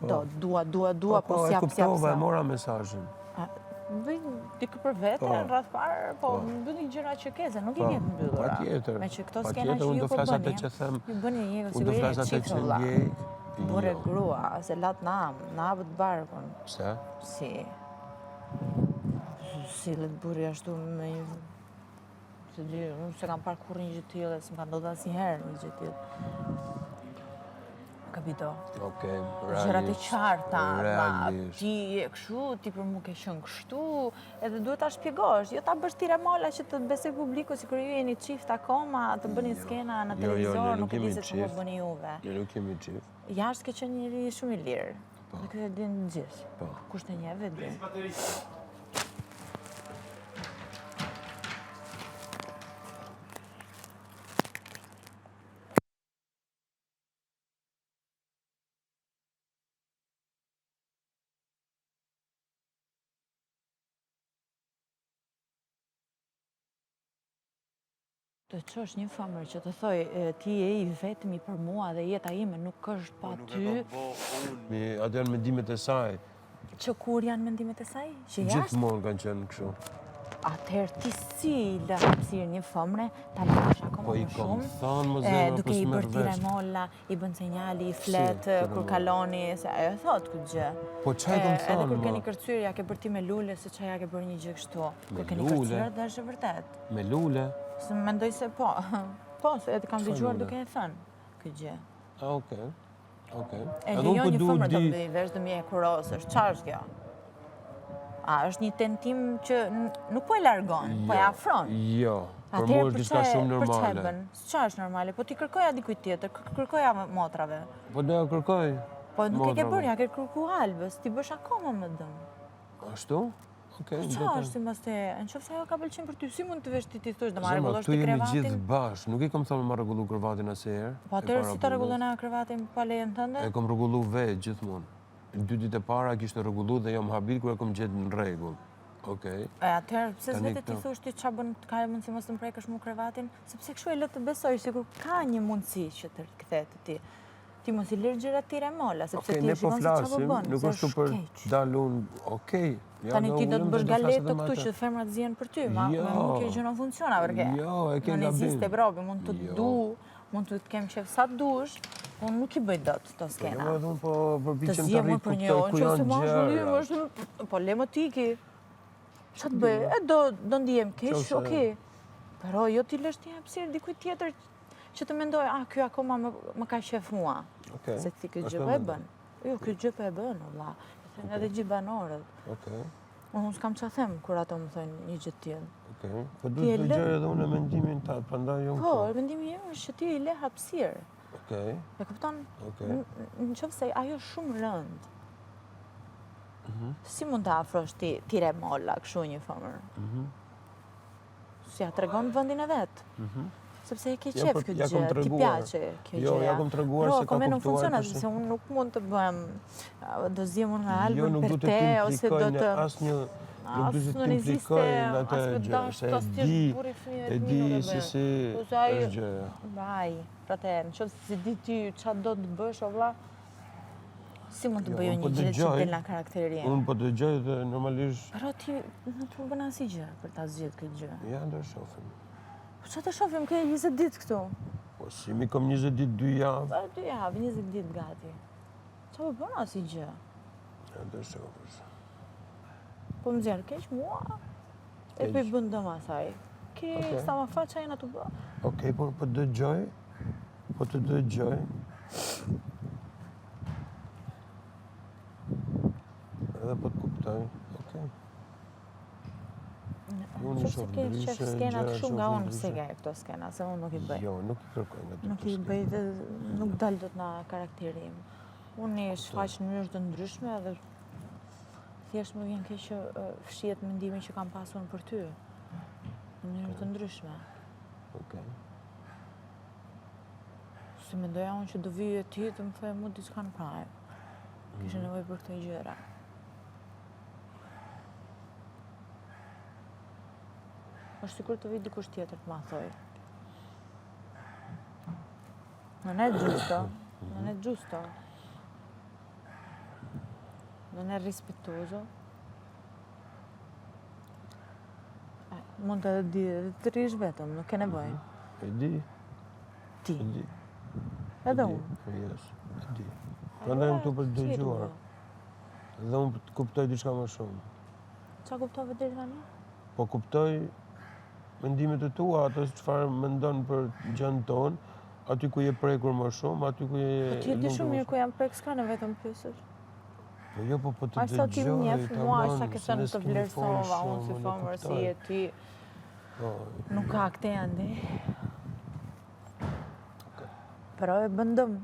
Do, dua, dua, dua, po, po po, s'jap, e s'jap, kuptova, e s'jap. mora mesazhin. A, Bëj dikë për vete, Po. në radhë parë, po Po. mbylli gjëra që ke, se nuk i Po, ke të mbyllura. patjetër, Me që këto skena patjetër, që unë ju do po flas atë bëni, që them, ju bëni një Unë do sigurisht flas atë çift që vëlla. ndjej. Burrë Jo. grua, se lat na, na hapët barkun. Pse? Si? Sillet burri ashtu me një... Se di, unë s'e kam parë kurrë një gjë të tillë, s'më ka ndodhur asnjëherë një gjë të tillë. Capito? Okej, Gjërat e realisht. qarta, vlla, Realisht. ti je kështu, ti për mu ke qenë kështu, edhe duhet ta shpjegosh, jo ta bësh tiramola që të besoj publiku sikur ju jeni çift akoma, të bëni skena në Jo, jo, ne televizor, nuk nuk e di jemi se çfarë po çift. bëni juve. Ne nuk jemi çift. Jashtë ke qenë njeri shumë i lirë. Dhe këtë e din të gjithë. Po. Kush të njeh vetë din. Të çosh një femër që të thoj e, ti je i vetmi për mua dhe jeta ime nuk është pa ty. Mi, ato janë mendimet e saj. Që kur janë mendimet e saj? Që jashtë? Gjithmonë kanë qenë kështu. Atëherë ti si i lë hapësirë një femre ta lësh akoma Po i më kom shumë? thënë, mos E, zemra, po duke i s'merr bërë vesh. tiramola, i bën sinjali, i flet Si, kur tiramola? kaloni, se ajo e thot këtë gjë. Po çaj E, kom Edhe thënë, kur ma? keni kërcyer, ja ke bërë ti me lule, se çaj ja ke bërë një gjë kështu. Kur keni lule? kërcyer, dhe është e vërtet. Me lule. Se mendoj se po. Po, se edhe kam Çfarë dëgjuar lule? duke e thënë këtë gjë. A, okej. Okej. E Edhe unë lejon po një du femër të di... më vesh dhe më e kurosësh. Çfarë është kjo? A është një tentim që n- nuk po e largon, po e Jo, afron. Jo, për Atëherë mua është diçka çe- shumë Për çe normale. bën? Çfarë është normale? Po ti kërkoja dikujt tjetër, kër- kërkoja motrave. Po do ja kërkoj. Po nuk e ke motrave. bërë, ja ke kërku Albës, ti bësh akoma më dëm. Ashtu? Okej. Po do çfarë ta- është sipas teje? Në qoftë se ajo ka pëlqim për ty, si mund të vesh ti ti thosh do ma Zemra, rregullosh këtu ti jemi gjithë krevatin? bashkë, nuk i kom thënë me ma rregullu krevatin asnjëherë. Po e atëherë para si ta punës. rregullon ajo krevatin pa lejen tënde? E kom rregullu vetë gjithmonë. Dy ditë e para kishte rregullu dhe jam habit kur e kom gjetë në rregull. Okej. E atëherë pse Tani s'vete ti këto- thosh ti ç'a bën ka mundësi mos të më prekësh mu krevatin? Sepse kështu e lë të besoj sikur ka një mundësi që të kthehet te ti. Ti mos i lër gjërat tiramola, sepse Okej, ti ne e po shikon se ç'a po flasim, bën, nuk se është për keq. dalë unë, okej. Ja, Tani ti do të ulem bësh dhe flas galeto edhe me këtu atë. që femrat zihen për ty, ma Jo. me mua kjo gjë nuk funksionon, përke. Jo, e ke Non gabim. esiste propi, mund të Jo. du, mund të të kem qef sa të dush, po unë nuk i bëj dot këto Po skena. jo, edhe unë po Të përpiqem të zihem rrit unë për një kuptoj orë, ku që se janë ma është gjërat. është, po le më tiki. Qa të bëj? E do, do ndihem keq, Qofse- okej. Pero jo ti lësh një hapësirë dikujt tjetër që të mendoj, ah, ky akoma më, më ka qef mua. Okej. Se ti këtë Ashtu gjë e po e mendoj. bën. Jo, këtë gjë po e bën, o vlla. E thënë edhe gjithë banorët. Okej. Unë s'kam ç'a them kur ato më thonë një gjë të tillë. Okej. Po Ti duhet e të lë- dëgjoj edhe unë mendimin tat, prandaj unë Po, këtu. mendimi im është që ti i le hapësirë. Okej. E kupton? Okej. Në në qoftë se ajo është shumë rëndë. Mhm. Si mund ta afrosh ti tiramola kështu një femër? Mhm. Si ja tregon vendin e vet. Sepse e ke Ja, qef po, këtë ja kom gjë, ti treguar. pjaçe kjo Jo, gjëja. ja kom treguar Pro, se ka kome nuk kuptuar funksionon, tash. sepse unë nuk mund të bëhem, do zihem unë me Jo, Albën nuk për du të te, ose t'implikoj do në të... asnjë nuk du As të non esiste, t'implikoj në atë as me gjë, dash, se e as ti di, është burri fëmijëve e të mi, di nuk e se bëj. si Ose ai- është gjëja. Vaj, pra te, në qoftë se di ti qa do të bësh, o vlla, si mund të Jo, bëj unë unë po një gjë që dëgjoj. del nga karakteri im? Unë po dëgjoj dhe normalisht Pero ti nuk po bën asnjë gjë për ta zgjidhur këtë gjë. ja do shohim. Po çfarë të shohim, ke 20 ditë këtu. Po si mi kom 20 ditë, 2 javë, Po dy javë, 20 ditë gati. Çfarë po bën asnjë gjë? ja do shohësh. Po më nxjerr keq mua. E po i Keq. bën dëm asaj. Ke Okej. sa ma fa çaj na tu bë. Okej, po po dëgjoj, po të dëgjoj. Edhe po të kuptoj, okej. Unë i Qoftë se shoh ke ndryshe, qef skenat gjërat shumë nga shoh unë pse ndryshe. ke këto skena, se unë nuk i bëj. Jo, nuk i kërkoj nga ty Nuk këto i skena. bëj dhe nuk dal dot nga karakteri im. Unë i shfaq në mënyrë të ndryshme dhe thjesht më vjen keq që e, fshihet mendimi që kam pasur unë për ty. Në mënyrë të ndryshme. Okej. Si mendoja unë që do vije ti të më thoje mu diçka në prime. Kishe Mhm. nevojë për këto gjëra. Është sikur të vi dikush tjetër të ma thoj. Non è giusto. Non è giusto. Non è rispettoso. Eh, mund të edhe di edhe të rrish vetëm, nuk ke nevojë. Mhm. E di. Ti. E di. Edhe unë. Yes, e di. Prandaj jam këtu për të dëgjuar. Dhe unë të kuptoj diçka më shumë. Ça kuptove deri tani? Po kuptoj mendimet e tua, ato se çfarë mendon për gjënë tonë, aty ku je prekur më shumë, aty ku je... Po ti e di shumë mirë ku jam prek, s'ka nevojë të më pyesësh. Po jo, po po të dëgjoj, Aq sa ti më njeh mua, aq sa ke thënë të vlerësova, unë si femër, si je ti. Po, nuk ka këtej andej. Pero e bën dëm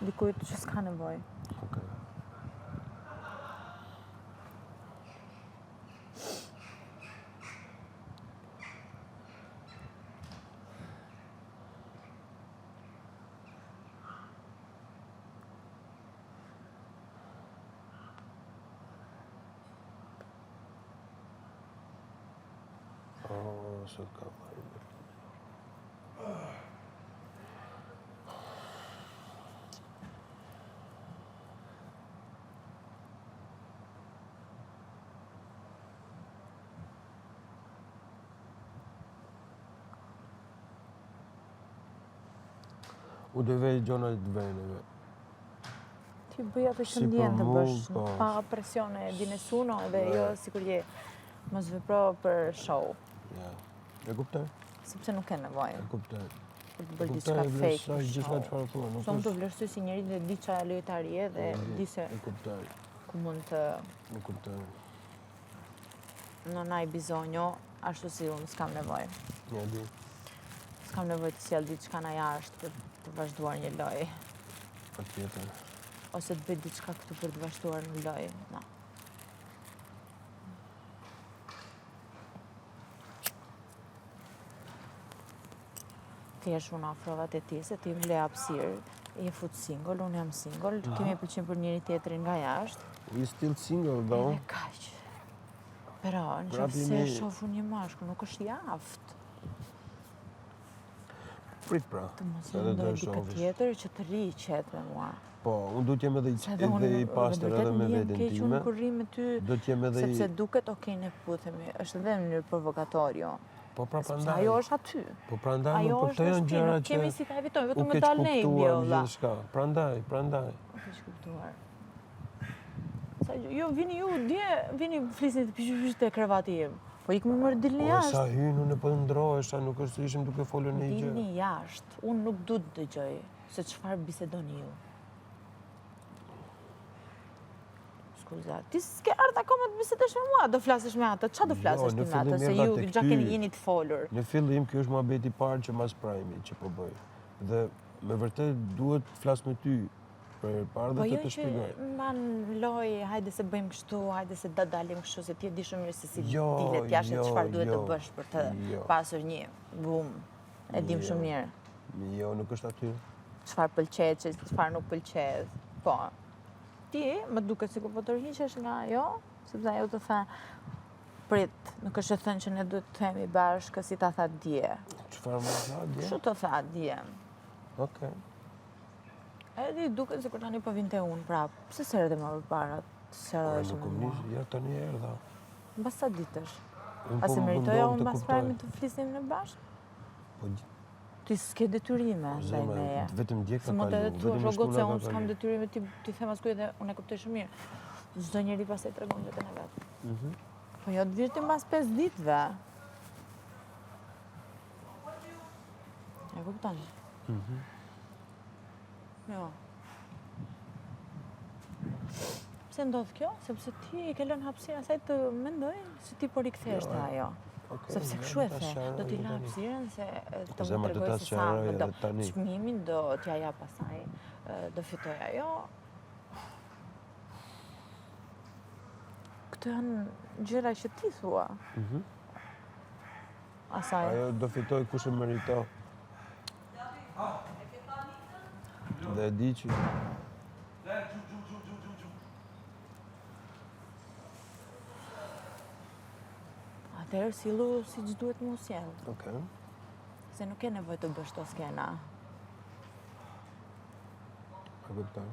dikujt që s'ka nevojë. Okej. Oh, sot ka marrë. U do vej gjona të veneve. Ti bëj ato që ndjen të bësh, po. pa presione di nessuno edhe jo sikur je mos vepro për show. Ja. E kuptoj. Sepse nuk ke nevojë. E kuptoj. Për të bërë diçka fake. E kuptoj, gjithçka çfarë thua, nuk është. Unë të vlerësoj si njeri dhe di çfarë lojtari je dhe di se E kuptoj. Ku mund të E kuptoj. Non hai bisogno, ashtu si unë s'kam nevojë. Ja di. S'kam nevojë të sjell diçka nga jashtë për të vazhduar një lojë. Patjetër. Ose të bëj diçka këtu për të vazhduar një lojë. No. Thjesht unë afrova te ti, se ti më le hapësirë, je fut single, unë jam single, mm -hmm. kemi pëlqim për njëri tjetrin nga jashtë. We still single, though. Edhe kaq. Pero, në qoftë se shoh unë një mashkull, nuk është i aftë. Prit pra. Të mos mendoj dikë tjetër që të rri i qetë me mua. Po, unë du të jem edhe edhe i pastër edhe me veten time. Keq unë kur rri me ty. Do të jem edhe i sepse duket ok ne puthemi, është edhe në mënyrë provokatorio. Po pra prandaj. Ajo është aty. Po prandaj, po këto janë gjëra që kemi si ta evitojmë, vetëm me dalë ne i bie vëlla. Prandaj, prandaj. U keqkuptuar. Sa jo vini ju dje, vini flisni të pishë pishë te krevati im. Po ik më mërë dilni jashtë. Po sa hynë unë po ndrohesha, nuk është se ishim duke folur një gjë. Dilni jashtë, unë nuk du të dëgjoj se çfarë bisedoni ju. Scusa, ti s'ke ardhë akoma të bisedosh me mua, do flasësh me atë, ça do jo, flasësh ti me atë, se ju gja keni jeni të folur. Në fillim, kjo është muhabeti i parë që mas prajmi që po bëj. Dhe me vërtet duhet të flas me ty, për parë dhe po të jo të shpjegoj. Po jo që mban lojë, hajde se bëjmë kështu, hajde se da dalim kështu, se ti e di shumë mirë se si jo, dilet jashtë jo, çfarë duhet të jo, bësh për të jo. pasur një bum. E dim shumë mirë. Jo, nuk është aty. Çfarë pëlqet, çfarë nuk pëlqet. Po. Ti më duket sikur po tërhiqesh nga ajo, sepse ajo të tha prit, nuk është e thënë që ne duhet të jemi bashkë si ta tha dje. Çfarë më tha dje? Kështu të tha dje. Okej. Edhe i duket sikur tani po vinte unë prapë. Pse s'erdhe më përpara? S'erdhe shumë. Nuk nis, ja tani erdha. Mbas sa ditësh? A po s'e meritoja unë mbas prajmit të flisnim ne bashkë? Po Ti s'ke detyrime po, ndaj meje. Vetëm dje ka kalu, vetëm e shtuna ka kalu. Unë s'kam detyrime ti t'i them askujt dhe unë e kuptoj shumë mirë. Çdo njeri pastaj tregon veten e vet. Mhm. Po jo të vish ti mbas 5 ditëve. E kupton? Mhm. Jo. Pse ndodh kjo? Sepse ti i ke lënë hapësirën asaj të mendojë se ti po rikthehesh te ajo. Sepse kështu e the, do t'i lë hapësirën se të më tregojë se sa më do. Çmimin do t'ja jap asaj, do fitojë ajo. Këto janë gjëra që ti thua. Mhm. Asaj. Ajo do fitojë kush e meriton. Dhe e di që... Atëherë sillu siç duhet me u sjellë. Okej. Se nuk ke nevojë të bësh këto skena. E kuptoj.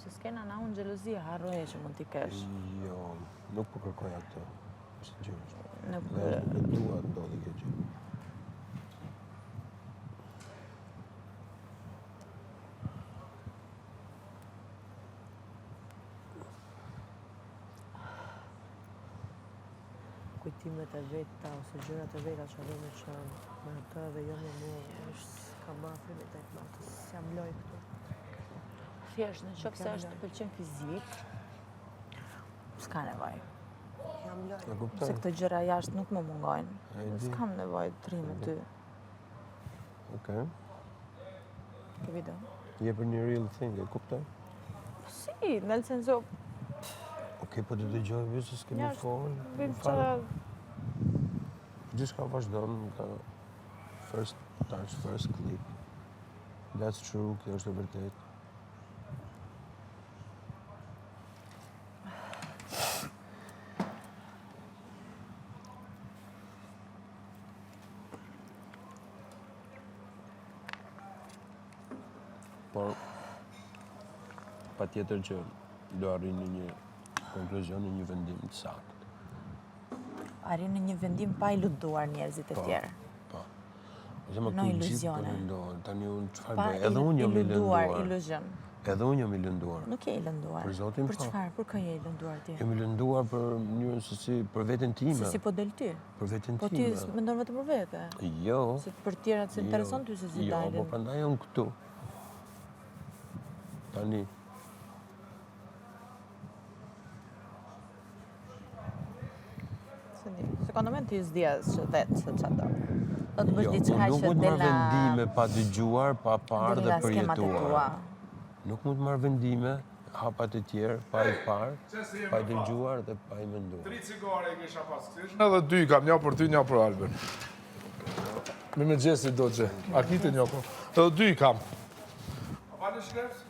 Se s'kena na unë xhelozi, harroje që mund t'i kesh. Jo, nuk po kërkoja këtë. Sinqerisht. Nuk Dhe as nuk e dua të ndodhi kjo gjë. Kujtimet e veta ose gjërat e veta që do me që me atë dhe jo me mua, është ka ma afrimitet me atë, s'jam loj këtu. Thjesht, në qoftë se është të pëlqen fizik, s'ka nevojë. Jam loj. E kuptoj. Se këto gjëra jashtë nuk më mungojnë. E di. S'kam nevojë të rri me ty. Okej. Ke video? Je për një real thing, e kuptoj. Po si, nel senso, Okej, po të dëgjoj vetë se s'kemi Jashtë, fol. bëjmë Më fal. çfarë Gjithçka vazhdon nga first touch, first click. That's true, kjo është e vërtetë. Por, pa tjetër që do arrin në një konkluzion, në një vendim të saktë. arrin në një vendim pa iluduar njerëzit e tjerë. Po. Ose më No këtu gjithë po iluzione. lëndohen. Tani unë çfarë Pa bëj? Edhe unë jam i iluduar, lënduar. iluzion. Edhe unë jam i lënduar. Nuk je i lënduar. Për Zotin, Për po. çfarë? Për kë je i lënduar ti? Jam i lënduar për mënyrën se si për veten time. Se si po del ti? Për veten Po ti time. s- mendon vetëm për vete. Jo. Se për tjerat s'e jo, intereson ty se si Jo, dalin. po prandaj jam këtu. Tani Se di. Secondo me ti s'di as që vetë se çfarë do. Do të bësh jo, diçka unë nuk që mund të del marr nga vendime pa dëgjuar, pa parë del dhe nga skemat e tua. përjetuar. Nuk mund të marr vendime, hapat e tjerë, pa i parë, pa i dëgjuar dhe pa i menduar. Tri cigare i kisha pas këtish. Edhe dy i kam, një për ty, një për Albin. Mi me gjesi do gjë. A kite një po? Edhe dy i kam. A pa një shkrepës?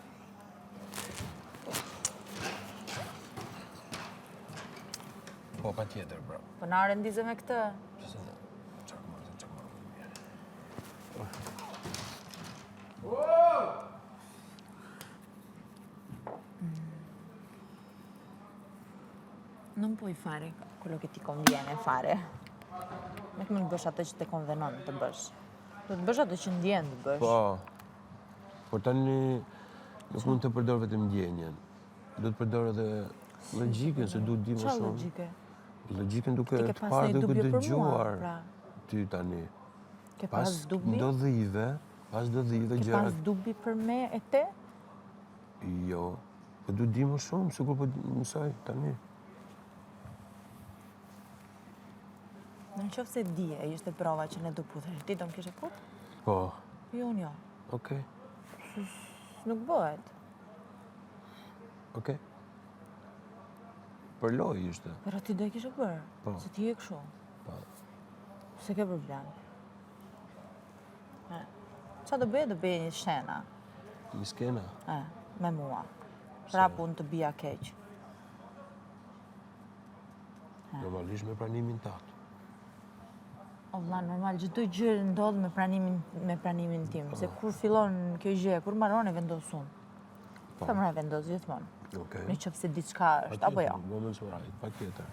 Po, pa tjetër, bro. Po na rendize me këtë. Non puoi fare quello che ti conviene fare. Nuk mund të bësh atë që të konvenon të bësh. Do të bësh atë që ndjen të bësh. Po. Por tani nuk mund të përdor vetëm ndjenjën. Do të përdor edhe logjikën, se du të di më Çfarë shumë. logjike? Logjikën duke Ti ke të pas parë një duke dubje për mua, dëgjuar pra. ty tani. Ke Pas pas dubi? ndodhive, pas ndodhive Ke gjërat pas dubi për me e te? Jo, po du di më shumë, sikur po mësoj tani. Në qoftë se dije, ishte prova që ne do puthesh, ti do më kishe put? Po, Jo, unë jo. okej, Nuk bëhet. okej. Për lojë ishte. Pero ti do e kishe bërë. Po. Se ti je kështu. Po. Se ke problem. E. Qa do bëje, do bëje një shena. Një skena. E, me mua. Prapë unë të bija keq. Normalisht me pranimin tatë. O vlla, normal, çdo gjë ndodh me pranimin me pranimin tim, se kur fillon kjo gjë, kur mbaron e vendos unë. Po. Femra e vendos gjithmonë. Okej. Në qoftë se diçka është apo jo. Woman's right, pa tjetër.